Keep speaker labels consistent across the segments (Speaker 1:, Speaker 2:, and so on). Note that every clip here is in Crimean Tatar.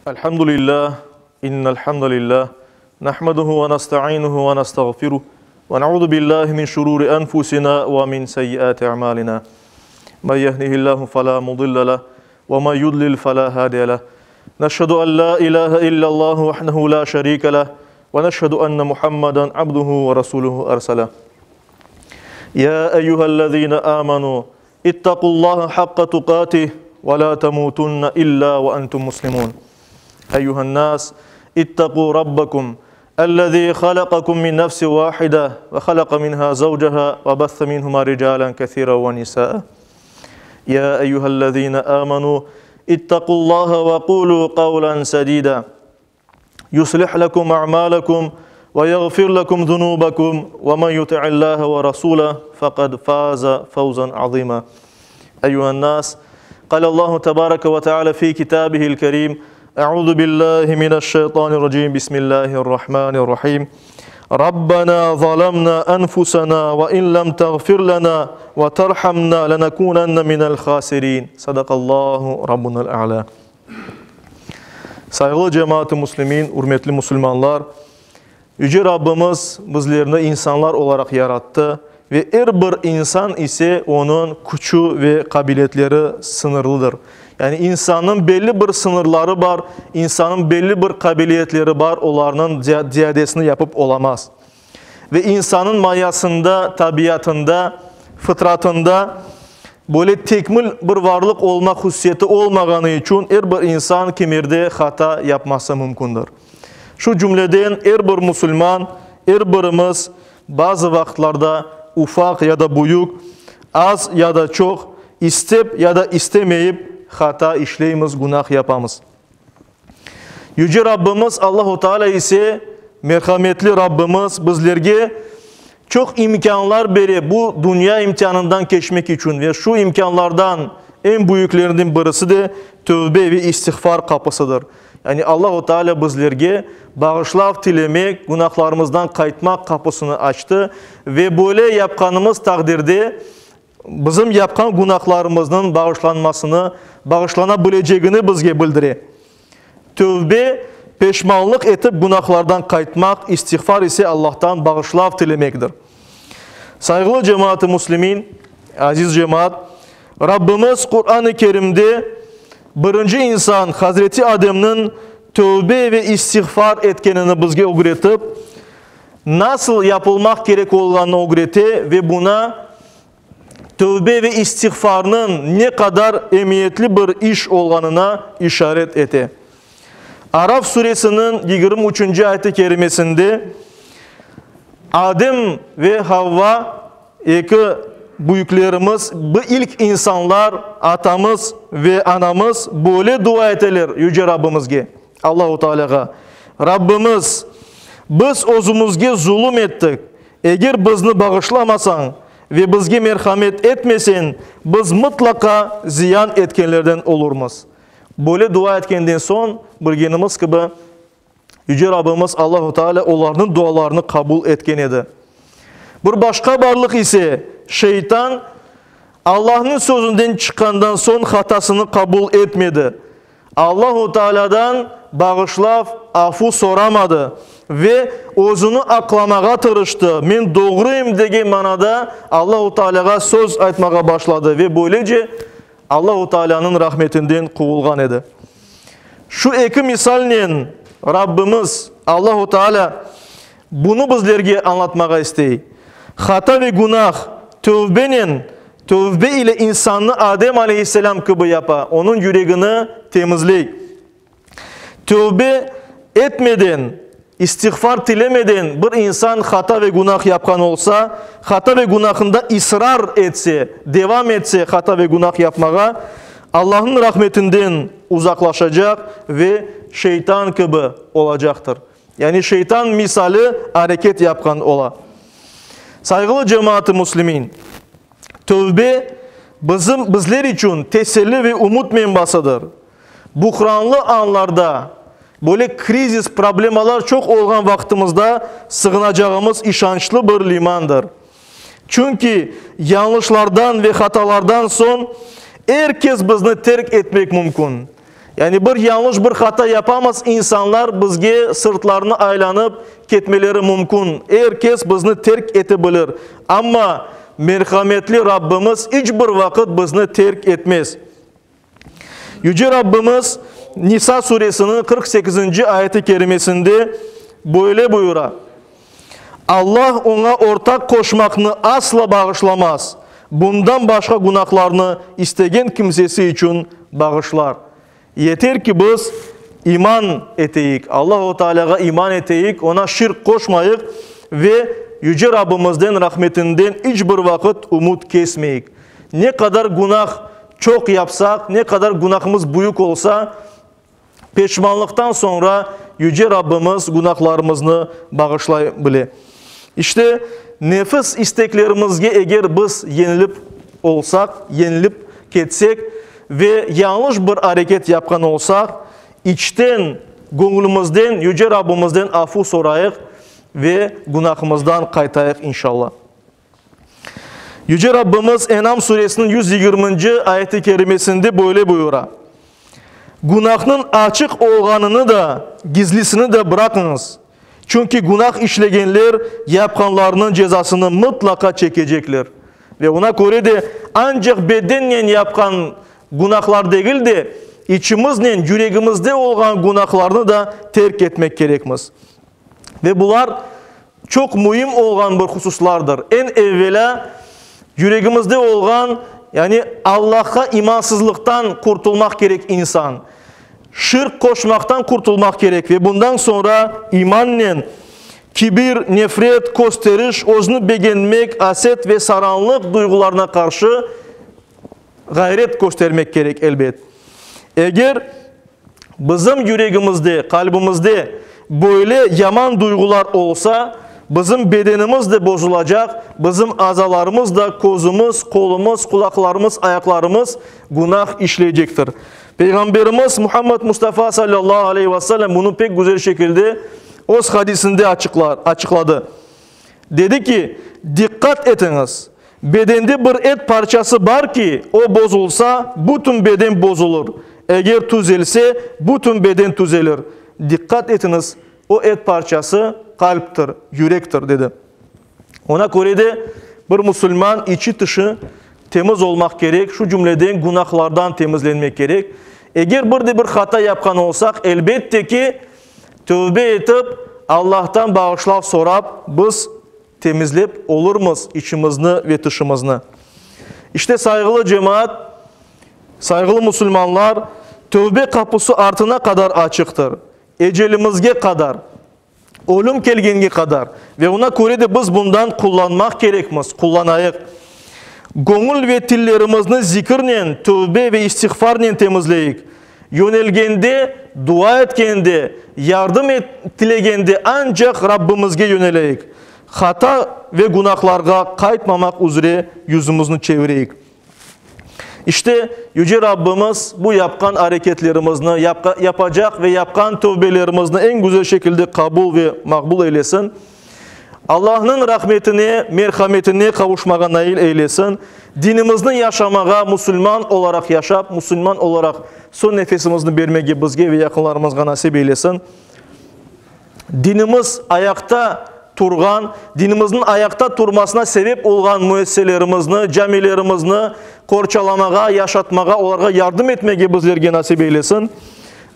Speaker 1: الحمد لله إن الحمد لله نحمده ونستعينه ونستغفره ونعوذ بالله من شرور أنفسنا ومن سيئات أعمالنا من يهده الله فلا مضل له ومن يضلل فلا هادي له نشهد أن لا إله إلا الله وحده لا شريك له ونشهد أن محمدا عبده ورسوله أرسله يا أيها الذين آمنوا اتقوا الله حق تقاته ولا تموتن إلا وأنتم مسلمون أيها الناس اتقوا ربكم الذي خلقكم من نفس واحدة وخلق منها زوجها وبث منهما رجالا كثيرا ونساء يا أيها الذين آمنوا اتقوا الله وقولوا قولا سديدا يصلح لكم أعمالكم ويغفر لكم ذنوبكم ومن يطع الله ورسوله فقد فاز فوزا عظيما أيها الناس قال الله تبارك وتعالى في كتابه الكريم أعوذ بالله من الشيطان الرجيم بسم الله الرحمن الرحيم ربنا ظلمنا أنفسنا وإن لم تغفر لنا وترحمنا لنكونن من الخاسرين صدق الله ربنا الأعلى Sayğılı cemaat-ı müslimin, ürmetli musulmanlar, Yüce Rabbimiz bizlerni insanlar olaraq yarattı ve er bir insan ise onıñ küçü ve qabiliyetleri sıñırlıdır. Yani insannıñ belli bir sıñırları bar, insannıñ belli bir qabiliyetleri bar, olarnıñ ziyadesini yapıp olamaz. Ve insannıñ mayasında, tabiatında, fıtratında böyle tekmil bir varlıq olma hususiyeti olmağanı içün er bir insan kimerde hata yapması mümkündir. Şu cümleden er bir musulman, er birimiz bazı vaqıtlarda ufaq ya da büyük, az ya da çoq, istep ya da istemeyip hata işleymiz, günah yapamız. Yüce Rabbimiz Allahu Teala ise, merhametli Rabbimiz bizlerge çoq imkânlar bere bu dünya imtianından keçmek içün ve şu imkânlardan eñ büyüklerinden birisi de tövbe ve istiğfar qapısıdır. Yani Allahu Teala bizlerge bağışlav tilemek, günahlarımızdan qaytmaq qapısını açtı ve böyle yapqanımız taqdirde Bizim yapqan günahlarımıznıñ bağışlanmasını, bağışlana bilecegini bizge bildire. Tövbe, peşmanlıq etip günahlardan qaytmaq, istiğfar ise Allahtan bağışlav tilemektir. Sayğılı cemaat-ı müslimin, aziz cemaat, Rabbimiz Quran-ı Kerimde birinci insan Hazreti Ademniñ tövbe ve istiğfar etkenini bizge ögretip, Nasıl yapılmaq kerek olğanını ögrete ve buna tövbe ve istiğfarnıñ ne qadar emiyetli bir iş olğanına işaret ete. Araf suresiniñ 23-nci ayet-i kerimesinde Adem ve Havva, eki büyüklerimiz, ilk insanlar, atamız ve anamız böyle dua eteler Yüce Rabbimizge. Allahu Tealâğa, Rabbimiz, biz özümizge zulum ettik, eger bizni bağışlamasañ ve bizge merhamet etmeseñ, biz mıtlaqa ziyan etkenlerden olurmız. Böyle dua etkenden soñ, bilgenimiz kibi, Yüce Rabbimiz Allahu Tealâ olarnıñ dualarını qabul etken edi. Bir başqa barlıq ise, şeytan, Allahnıñ sözünden çıqqandan soñ hatasını qabul etmedi. Allahu Tealâdan bağışlav, afu soramadı ve özüni aqlamağa tırıştı, men doğruyım degen manada Allahu Tealâğa söz aytmağa başladı ve böylece Allahu Tealânıñ rahmetinden quvulğan edi. Şu eki misalnen Rabbimiz Allahu Tealâ Bunı bizlerge añlatmağa istey. Hata ve günah tövbenen, tövbe ile insannı Adem aleyhisselâm kibi yapa, onıñ yüregini temizley. Tövbe etmeden, istiğfar tilemeden bir insan hata ve günah yapqan olsa, hata ve günahında israr etse, devam etse hata ve günah yapmağa, Allahnıñ rahmetinden uzaqlaşacaq ve şeytan kibi olacaqtır. Yani şeytan misali areket yapqan ola. Sayğılı cemaat-ı müslimin, tövbe bizim, bizler içün teselli ve ümüt menbasıdır. Buhranlı anlarda, böyle krizis, problemalar çoq olğan vaqtımızda sığınacağımız işançlı bir limandır. Çünki yañlışlardan ve hatalardan soñ er kes bizni terk etmek mümkün. Yani bir yañlış, bir hata yapamız, insanlar bizge sırtlarını aylanıp ketmeleri mümkün. Er kes bizni terk ete bilir. Amma merhametli Rabbimiz iç bir vaqıt bizni terk etmez. Yüce Rabbimiz Nisa suresiniñ 48-nci ayeti kerimesinde böyle buyura, Allah oña ortaq qoşmaqnı asla bağışlamaz, bundan başqa günahlarnı istegen kimsesi içün bağışlar. Yeter ki biz iman eteyik, Allahu Tealâğa iman eteyik, oña şirk qoşmayıq ve Yüce Rabbimizden rahmetinden iç bir vaqıt ümüt kesmeyik. Ne qadar günah çoq yapsaq, ne qadar günahımız büyük olsa, peşmanlıqtan soñra Yüce Rabbimiz günahlarımıznı bağışlay bile. İşte, nefis isteklerimizge eger biz yenilip olsaq, yenilip ketsek ve yañlış bir areket yapqan olsaq, içten, göñlümizden Yüce Rabbimizden afu sorayıq ve günahımızdan qaytayıq, inşallah. Yüce Rabbimiz En'am suresiniñ 120-nci ayeti kerimesinde böyle buyura, Günahnıñ açıq olğanını da, gizlisini de bıraqıñız, çünki günah işlegenler yapqanlarınıñ cezasını mıtlaqa çekecekler. Ve oña köre de ancaq bedennen yapqan günahlar degil de, içimiznen, yüregimizde olğan günahlarnı da terk etmek kerekmiz. Ve bular çoq müim olğan bir hususlardır. Eñ evvelâ, yüregimizde olğan, yani Allahqa imansızlıqtan qurtulmaq kerek insan. Şirk qoşmaqtan qurtulmaq kerek ve bundan soñra imannen kibir, nefret, kösteriş, özüni begenmek, aset ve saranlıq duyğularına qarşı ğayret köstermek kerek, elbet. Eger Bizim yüregimizde, qalbimizde böyle yaman duyğular olsa, bizim bedenimiz de bozulacaq, bizim azalarımız da, közümiz, qolumız, qulaqlarımız, ayaqlarımız günah işleycektir. Peyğamberimiz Muhammed Mustafa sallallahu aleyhi ve sellem bunı pek güzel şekilde öz hadisinde açıqlar, açıqladı. Dedi ki, Diqqat etiñiz, bedende bir et parçası bar ki, o bozulsa, bütün beden bozulır, eger tüzelse, bütün beden tüzelir. Diqqat etiñiz, o et parçası qalptir, yürektir, dedi. Oña köre de, bir musulman içi-tışı temiz olmaq kerek, şu cümleden günahlardan temizlenmek kerek. Eger bir de bir hata yapqan olsaq, elbette ki, Tövbe etip, Allahtan bağışlav sorap, biz temizlep olurmız içimizni ve tışımıznı. İşte, sayğılı cemaat, sayğılı musulmanlar, tövbe qapusı artına qadar açıqtır, ecelimizge qadar, ölüm kelgenge qadar ve oña köre de biz bundan qullanmaq kerekmiz, qullanayıq. Göñül ve tillerimizni zikirnen, tövbe ve istiğfarnen temizleyik. Yönelgende, dua etkende, yardım tilegende ancaq Rabbimizge yöneleyik. Hata ve günahlarğa qaytmamaq üzre yüzümizni çevireyik. İşte, Yüce Rabbimiz bu yapqan areketlerimizni, yapacaq ve yapqan tövbelerimizni eñ güzel şekilde qabul ve maqbul eylesin. Allahnıñ rahmetine, merhametine qavuşmağa nail eylesin, dinimizni yaşamağa, musulman olaraq yaşap, musulman olaraq soñ nefesimizni bermege bizge ve yaqınlarımızğa nasip eylesin. Dinimiz ayaqta turğan, dinimizniñ ayaqta turmasına sebep olğan müessiselerimizni, camilerimizni qorçalamağa, yaşatmağa, olarğa yardım etmege bizlerge nasip eylesin.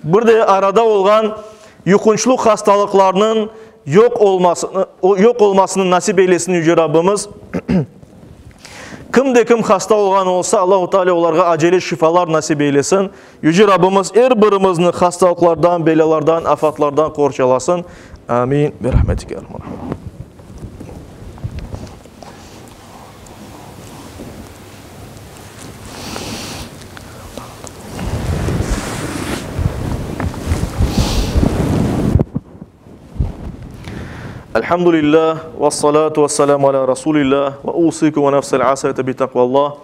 Speaker 1: Bir de arada olğan yuqunçlı hastalıqlarnıñ yoq olmasını, yoq olmasını nasip eylesin Yüce Rabbimiz. Kim de kim hasta olğan olsa, Allahu Teala olarğa acele şifalar nasip eylesin. Yüce Rabbimiz er birimizni hastalıqlardan, belâlardan, afatlardan qorçalasın. Amin. Bi rahmetike ya erhamer rahimin. Elhamdülillah, ve salatu ve selamu ala Rasulillah, ve usikum ve nefsel asiyete bi takvallah.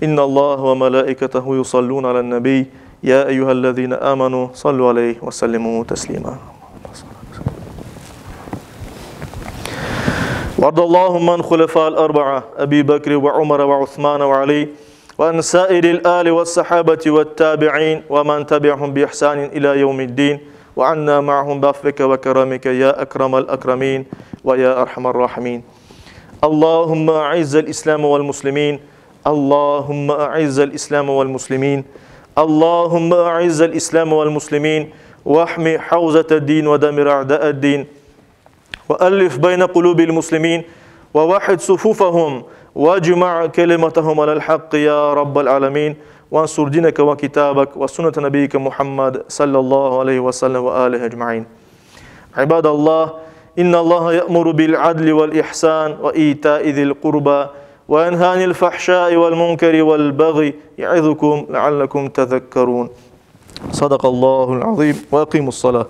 Speaker 1: İnna Allah ve melaiketehu yusallun alen nebi, ya eyyühellezine amenu, sallu aleyh ve sellimu teslima. Vardallahum men hulefa'l arba'a, Ebi Bekri ve Umar ve Uthman ve Ali. وعن سائر الآل والصحابة والتابعين ومن تبعهم بإحسان إلى يوم الدين وعنا معهم بعفوك وكرمك يا أكرم الأكرمين ويا أرحم الراحمين اللهم أعز الإسلام والمسلمين اللهم أعز الإسلام والمسلمين اللهم أعز الإسلام والمسلمين واحمي حوزة الدين ودمر أعداء الدين وألف بين قلوب المسلمين ووحد صفوفهم واجمع كلمتهم على الحق يا رب العالمين وانصر دينك وكتابك وسنة نبيك محمد صلى الله عليه وسلم وآله أجمعين عباد الله إن الله يأمر بالعدل والإحسان وإيتاء ذي القربى وينهى عن الفحشاء والمنكر والبغي يعظكم لعلكم تذكرون صدق الله العظيم وأقيموا الصلاة.